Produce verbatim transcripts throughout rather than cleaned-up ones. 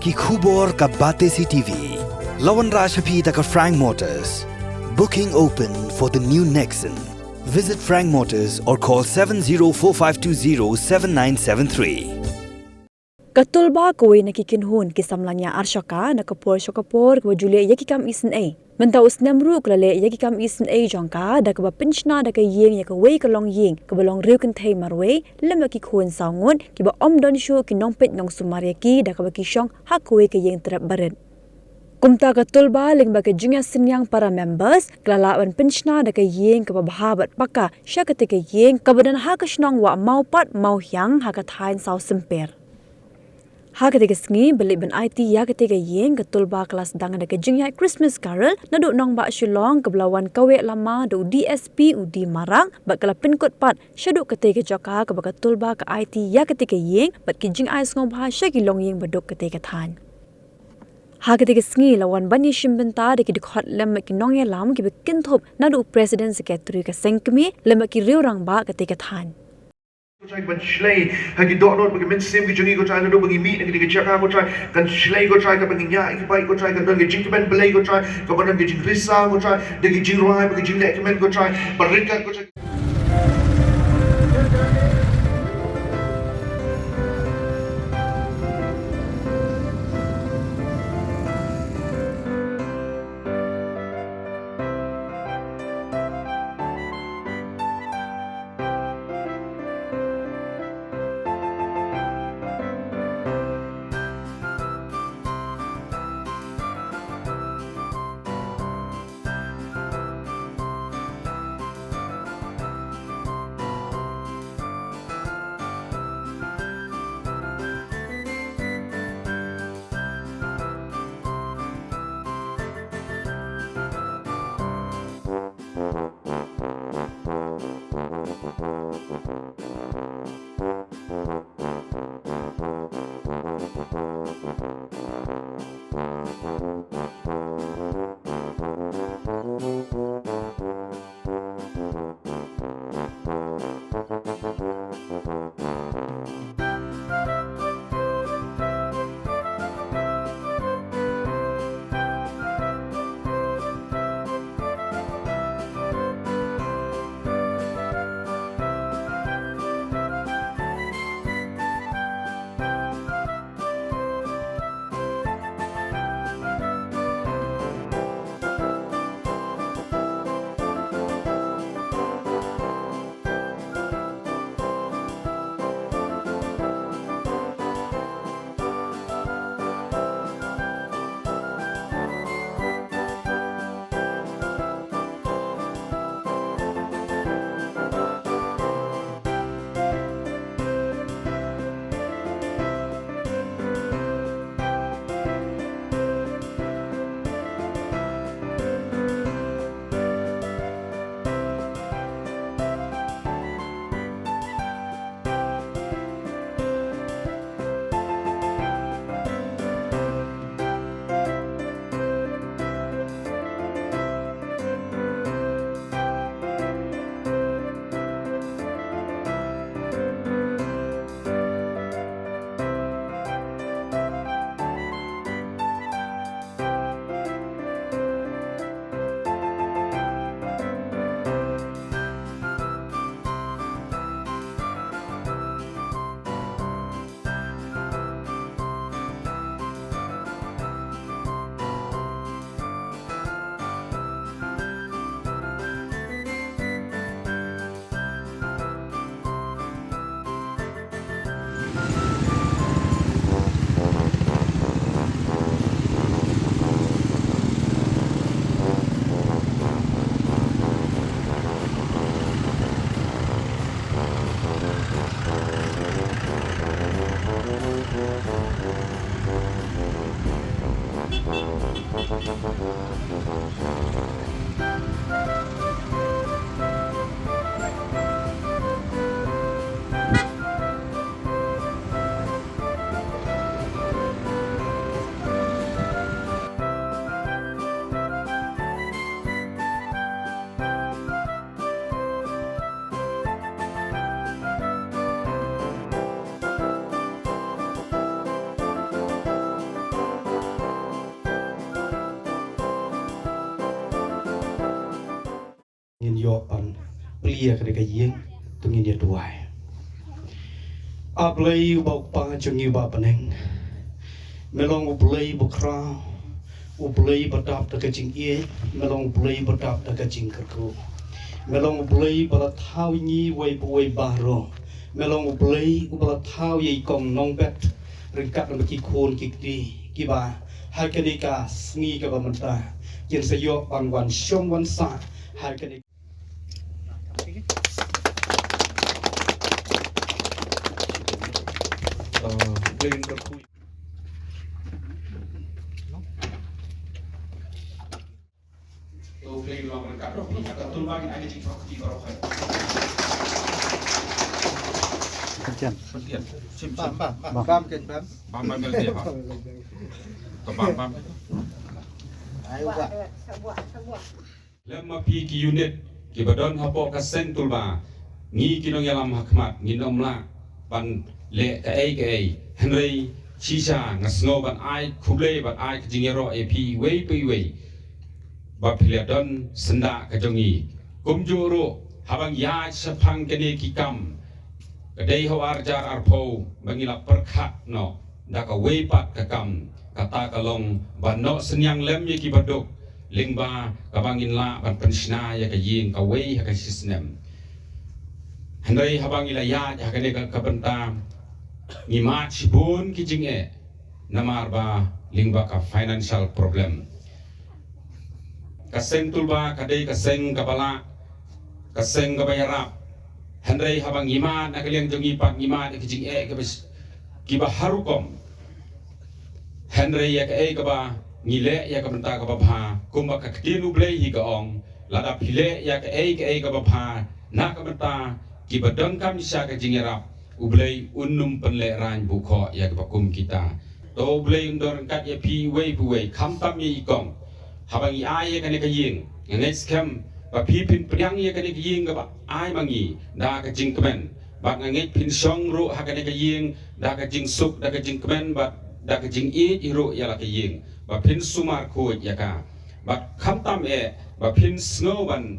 Ki khubor ka Batesi T V. La wanrah sha phi da ka Frank Motors. Booking open for the new Nexon. Visit Frank Motors or call seven zero four five two zero seven nine seven three. Ka Tulba kawei na ki kynhun ki samla ñiah arshoka na ka por sha ka por kaba ju leh ïa ki kam isynei. Mynta u snem ruh ka la leh ïa ki kam isynei jong ka da kaba pynshna da ka ïing ïa kawei ka longïing kaba long riew kynthei marwei lem bad ki khun saw ngut kiba ym don shuh ki nongpeit nongsumar ïa ki da kaba ki shong ha kawei ka ïing trep barit. Kumta ka Tulba lyngba ka jingïasynñiang para members ka la lah ban pynshna da ka ïing kaba bha bad paka sha katei ka ïing kaba don ha ka shnong Wah Mawpat Mawhiang ha ka thaiñ Saw Symper. Ha katei ka sngi ba leit ban aiti ïa katei ka ïing ka Tulba ka la sdang da ka jingïaid Christmas Carol naduh nongbah Shillong kaba la wan kaweh lama da u D S P u D Marak bad ka la pynkut pat shaduh katei ka jaka kaba ka Tulba ka aiti ïa katei ka ïing bad ki jingai sngewbha sha ki longïing ba duk katei ka thaiñ. Ha katei ka sngi la wan ban ïashim bynta da ki dkhot lem bad ki nongïalam kiba kynthup naduh u President Secretary ka seng kmie lem bad ki riew rangbah katei ka thaiñ. Ko Trai, ban shlei ha ki dohnud bad ki mynsiem ki jong ngi, ko Trai, naduh ba ngi mih na kane ka jaka, ko Trai, kan shlei, ko Trai, kaba ngi ñiah ïa ki bike, ko Trai, kan don ka jingkmen Blei, ko Trai, kaba don ka jingrisa, ko Trai, da ki jingrwai bad ki jingleh kmen, ko Trai, ba ryngkat, ko Trai. Ngin ïoh ban plie ka dei ka ïing, to ngin ïa duwai. A Blei uba u Kpa jong ngi uba ha bneng, me long U Blei ba khraw, U Blei ba dap da ka jingïeit, me long U Blei ba dap da ka jingkyrkhu. Me long U Blei ba la thaw ïa ngi uwei pa uwei baroh. Me long U Blei uba la thaw ïa i kong Nongbet ryngkat bad ki khun ki kti kiba ha kane ka sngi kaba mynta kin sa ïoh ban wan shong wan sah ha kane. Bam, bam, bam, bam, ken bam. Bam, bam, bam, bam. Bam, bam, bam. Ayo, Kak. Lem ma phi ki unit kiba don hapoh ka seng Tulba, ngi ki nongïalam ha khmat ngin ym lah ban leh kaei kaei. Hynrei shisha nga sngew ban ai khublei, ban ai ka jingïaroh ïa phi iwei pa iwei ba phi la don syndah ka jong ngi. Kumjuh ruh haba ngi ïaid shaphang kane ki kam, ka dei ha u ar hajar arphew ba ngi la pyrkhat noh da kawei pat ka kam, kata ka long ban noh synñiang lem ïa kiba duk lyngba kaba ngin lah ban pynshna ïa ka ïing kawei ha ka shi snem. Hynrei haba ngi la ïaid ha kane ka, ka bynta, ngi mad shibun ki jingeh namar ba lyngba ka financial problem. Ka seng Tulba ka dei ka seng kaba lah, ka seng kaba ïarap. Hynrei haba ngi mad na ka liang jong ngi pat, ngi mad ïa ki jingeh kiba s-, kiba har rukom. Hynrei ïa kaei kaba ngi leh ïa ka bynta kaba bha, kumba ka ktien U Blei hi ka ong, lada phi leh ïa kaei kaei kaba bha na ka bynta kiba donkam sha ka jingïarap, U Blei un ym pynlehraiñ buh khoh ïa kiba kum kita. To U Blei un don ryngkat ïa phi iwei pa iwei, khamtam ïa i kong. Haba ngi ai ïa kane ka ïing, nga ngeit skhem ba phi phin pdiang ïa kane ka ïing kaba ai ma ngi da ka jingkmen. Bad nga ngeit phin shong ruh ha kane ka ïing da ka jingsuk, da ka jingkmen, bad da ka jingïeit ruh ïa la ka ïing, ba phin sumar khuid ïa ka. Bad khamtam eh ba phin sngew ban,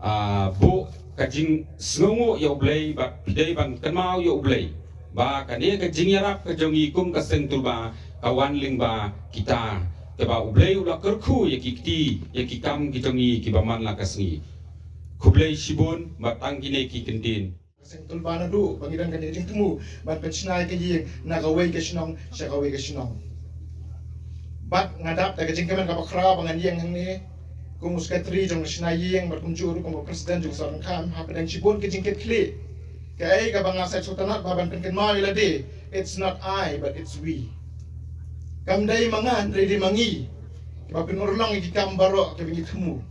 ah, buh ka jingsngewnguh ïa U Blei, bad phi dei ban kynmaw ïa U Blei ba kane ka jingïarap ka jong ngi kum ka seng Tulba ka wan lyngba kita, kaba U Blei u la kyrkhu ïa ki kti, ïa ki kam ki jong ngi kiba man la ka sngi. Khublei shibun, bad tang kine ki kyntien. Ka seng Tulba naduh ba ngi don kane ka jingthmu ban pynshna ïa ka ïing na kawei ka shnong sha kawei ka shnong. Bad nga dap da ka jingkmen kaba khraw ba ngan ïeng hangne kum u secretary jong ka shna ïing, bad kumjuh ruh kum u president jong ka Sawdong Kham, hapdeng shibun ka jingkitkhlieh. Kaei kaba nga sa sngewtynnat ba ban pynkynmaw ïa lade, it's not I, but it's we. Kam dei ma nga, hynrei dei ma ngi kiba pynurlong ïa ki kam baroh kiba ngi thmu.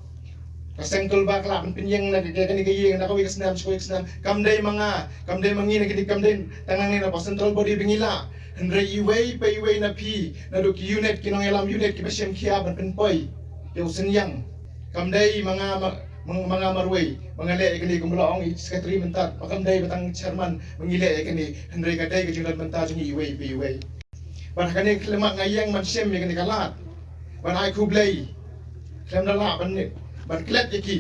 Ka seng Tulba ka lah ban pynïeng na ka, kane ka ïing na kawei ka snem sha kawei ka snem. Kam dei ma nga, kam dei ma ngi na kine, kam dei tang nangne na ka central body ba ngi lah. Hynrei iwei pa iwei na phi, naduh ki unit, ki nongïalam unit kiba shim khia ban pynpoi ïa u synñiang. Kam dei ma nga ma, ma, ma nga marwei ba nga leh ïa kane, kumba la ong i secretary mynta, ba kam dei ba tang chairman ba ngi leh ïa kane, hynrei ka dei ka jinglong mynta jong ngi iwei pa iwei. Bad ha kane ka khyllipmat nga ïeng ban shim ïa kane ka lad ban ai khublei. Khlem da lah ban, ban klet ïa ki,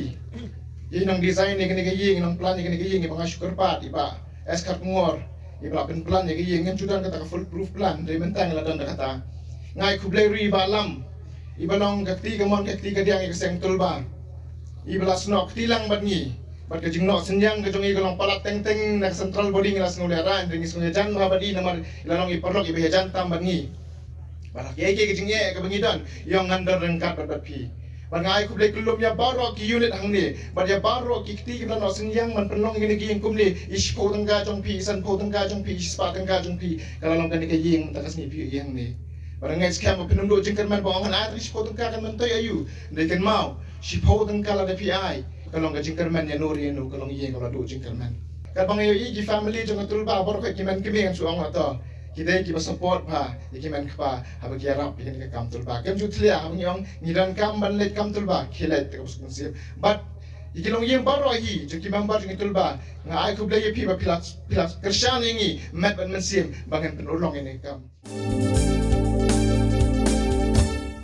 ïa i nong design ïa kane ka ïing, i nong plan ïa kane ka ïing, i Bah Ngashu Kyrpad, i Bah S Kharkongor, iba la pynplan ïa ka ïing. Ngim ju don kata ka foolproof plan, hynrei mynta ngi la don da kata. Nga ai khublei ruh ïa i Bah Lam, iba long ka kti kamon ka kti kadiang ïa ka seng Tulba, iba la snoh kti lang bad ngi. Bad ka jingnoh synñiang ka jong i ka long palat teng teng na ka central body, ngi la sngew lehraiñ, hynrei ngi sngew ïajan bha bad i namar i la long i paralok iba ïajan tam bad ngi. Bad ha kiei kiei ki jingeh kaba ngi don, ïa ngan don ryngkat bad, bad phi. Bad nga ai khublei kyllum ïa baroh ki unit hangne, bad ïa baroh ki kti kiba la noh synñiang ban pynlong ïa kane ka ïing kumne, i shiphew tyngka jong phi, i sanphew tyngka jong phi, i shispah tyngka jong phi, ka la long kane ka ïing mynta ka sngi phi ïohi hangne. Bad nga ngeit skhem ba phin ym duh jingkyrmen ba ong, ngan ai tang shiphew tyngka kan myntoi aïu. Hynrei kynmaw, shiphew tyngka lada phi ai, ka long ka jingkyrmen ïano re ïano, ka long ïing kaba la duh jingkyrmen. Katba nga ïohi ki family jong ka Tulba baroh ki mei kmie, ngan shu ong ato, ki dei kiba support bha ïa ki mei kpa haba ki ïarap ïa kane ka kam Tulba. Kim ju thlia, haba ngi ong ngi donkam ban leit kam Tulba, ki leit te ka bus mynsiem. Bad ïa ki longïing baroh hi jong ki member jong ka Tulba, nga ai khublei ïa phi ba phi la, phi la kyrshan ïa ngi met bad mynsiem ba ngan pynurlong ïa kane ka kam.